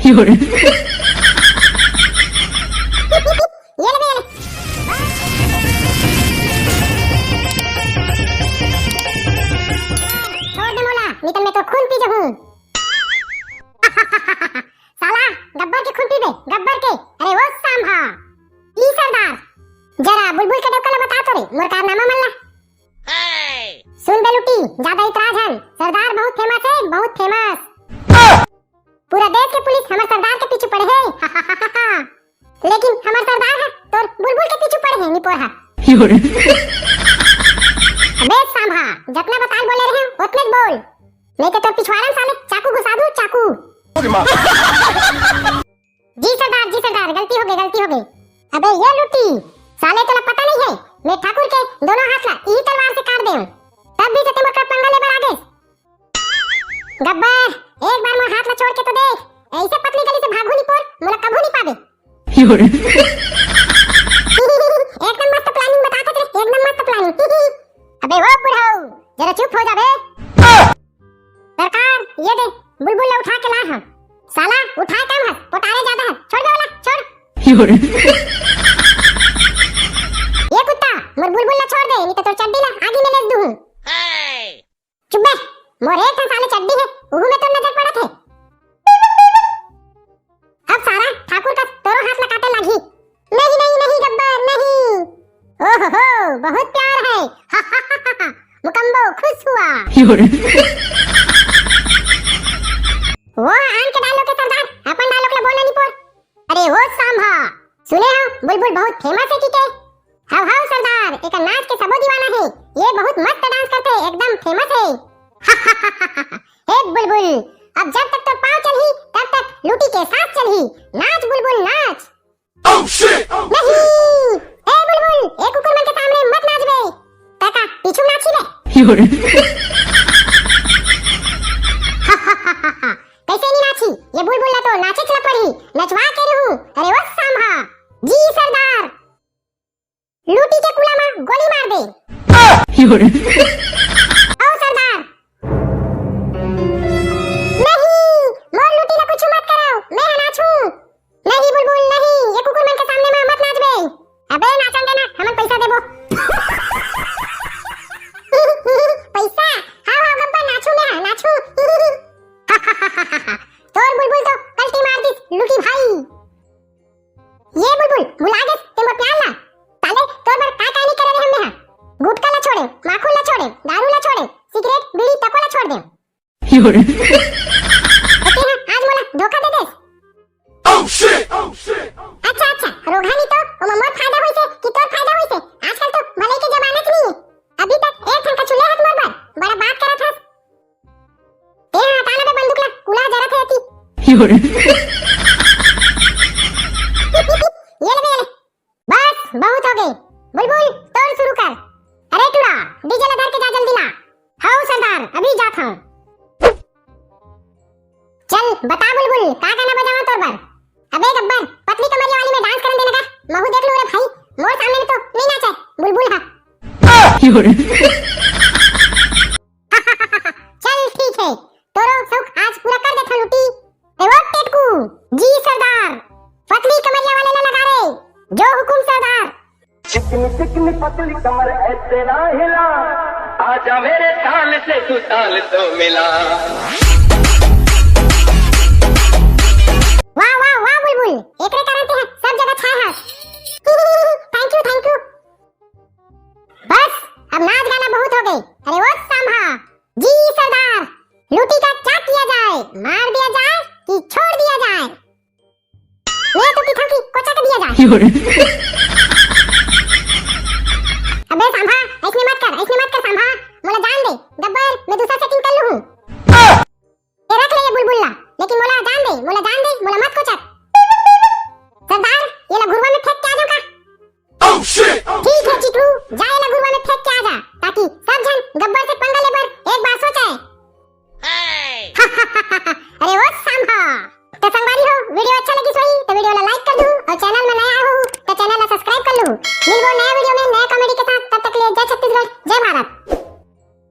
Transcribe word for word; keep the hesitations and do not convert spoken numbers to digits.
ये ले बे, ये ले। छोड़ दे मोला, नहीं तो मैं तो खून पी जाऊं। साला, गब्बर के खून पीबे, गब्बर के। अरे वो सांभा, ई सरदार, जरा बुलबुल के डौका ला बता तो रे, मोर कारनामा मन ला। सुन बे लुटी, ज्यादा इतरा झन, सरदार बहुत फेमस है, बहुत फेमस। पूरा देश के पुलिस हमर सरदार के पीछू पड़े है। लेकिन हमर सरदार है तोर बुलबुल के पीछू पड़े है, निपोर हा। अबे सांभा, जतना बताल बोले रहे हैं, उतने बोल, नहीं तो तोर पिछवाड़ा में साले चाकू घुसा दूं, चाकू। जी सरदार, जी सरदार, गलती हो गई, गलती हो गई। अबे ये लुटी, साले तोला पता नहीं है, मैं ठाकुर के दोनों हाथ ला ई तलवार से काट देऊं, तब भी जते मोर पंगा ले बर आ गए। गब्बर, एक बार मोर हाथ ला छोड़ के तो देख, ऐसे पतली गली से भागू नहीं पोर, मोला कभू नहीं पावे। एकदम मस्त planning बता थे, एकदम मस्त planning। अबे वो बुढ़ऊ, जरा चुप हो जाबे। सरकार, ये दे, बुलबुल ला उठा के लाए हम। साला, उठाए काम है, पोटारे ज्यादा है। छोड़ बे ओला, छोड़। ये कुत्ता, मोर बुलबुल ला छोड़ दे, नहीं तो तोर चड्डी ला आगी में लेस दूं। चुप बे, मोर एक ठन साले चड्डी है, उहू में तोर नजर पड़त है। अब सारा ठाकुर का तोरो हाथ ला काटे लागी। नहीं, नहीं, नहीं गब्बर, नहीं। ओहो हो, बहुत प्यार है। मुकम्बो खुश हुआ। वो आन के dialogue के सरदार, अपन dialogue ला बोलना नहीं पोर। अरे वो सांभा, सुने हो बुलबुल बहुत फेमस है किके? हव हव सरदार, एकर नाच के सबो दीवाना है। ये बहुत मस्त डांस करते, एकदम फेमस है। हे बुलबुल, अब जब तक तोर पाँव चलही, तब तक लुटी के साथ चलही। नाच बुलबुल नाच। नहीं, ए बुलबुल, ए कुकुर मन के सामने मत नाचबे। तका पीछू नाची बे। कैसे नहीं नाची? ये बुलबुल ला तो नाचे चला पड़ी, नचवा के रहूं। अरे वो सांभा, जी सरदार, लूटी के कुला मा गोली मार दे। ओ सरदार, नहीं, मोर लूटी ला कुछ मत करो, मैं हा नाचूं। नहीं बुलबुल, नहीं, ये कुकुर मन के सामने मा मत नाचबे। अबे नाचन देना, हमन पैसा देबो। पैसा? हाँ, हाँ, गब्बर, नाचूं मैं हा, नाचूं। तोर बुलबुल तो कल्टी मार दिस, लूटी भाई। ये बुलबुल, भुला गेस ते मोर प्यार ला। साले, तोर बर का का नहीं करे रहे हमने हा। गुटखा ला छोड़े, माखुर ला छोड़े, दारू ला छोड़े, सिगरेट, बीड़ी तको ला छोड़ दे। अते हा, आज मोला धोखा दे देस। अच्छा, अच्छा, रोगहा नहीं तो, ओमा मोर फायदा होइसे कि तोर फायदा होइसे? आजकल तो भलाई के जमाना च नहीं है। अभी तक एक ठन कछु ले हस मोर बर, बड़ा बात करत हस। ए, हटा ना बे बंदूक ला, कुला जरा थे अति। ये ले बे, ये ले। बस, बहुत हो गए। बुलबुल, तोर शुरू कर। अरे टूरा, डीजे ला धर के जा, जल्दी ला। हव सरदार, अभी जात हूँ। चल, बता बुलबुल, का गाना बजावा तोर बर? अबे गब्बर, पतली कमरिया वाली में डांस करन दे लगा। महू देख लूं रे भाई, मोर सामने में तो नहीं नाचे, बुलबुल हा। चल ठीक है, तोरो शौक आज पूरा कर देथन लूटी। ए वो टेटकू, जी सरदार, पतली कमरिया वाले ला लगा रे, जो हुकुम सरदार। चिकनी चिकनी पतली कमर ऐसे ना हिला, आजा मेरे ताल से तू ताल तो मिला। वाह, वाह, वाह बुलबुल, एकरे कारण ते सब जगह छाए हस। Thank you, thank you। बस, अब नाच गाना बहुत हो गए। अरे वो सांभा, जी सरदार, लूटी का क्या किया जाए, मार दिया जाए कि छोड़ दिया जाए? मैं तो किथों की कोचा के दिया जाए। अबे सांभा, ऐसने मत कर, ऐसने मत कर सांभा, मोला जान दे, गब्बर, मैं दूसरा setting कर लूं हूँ।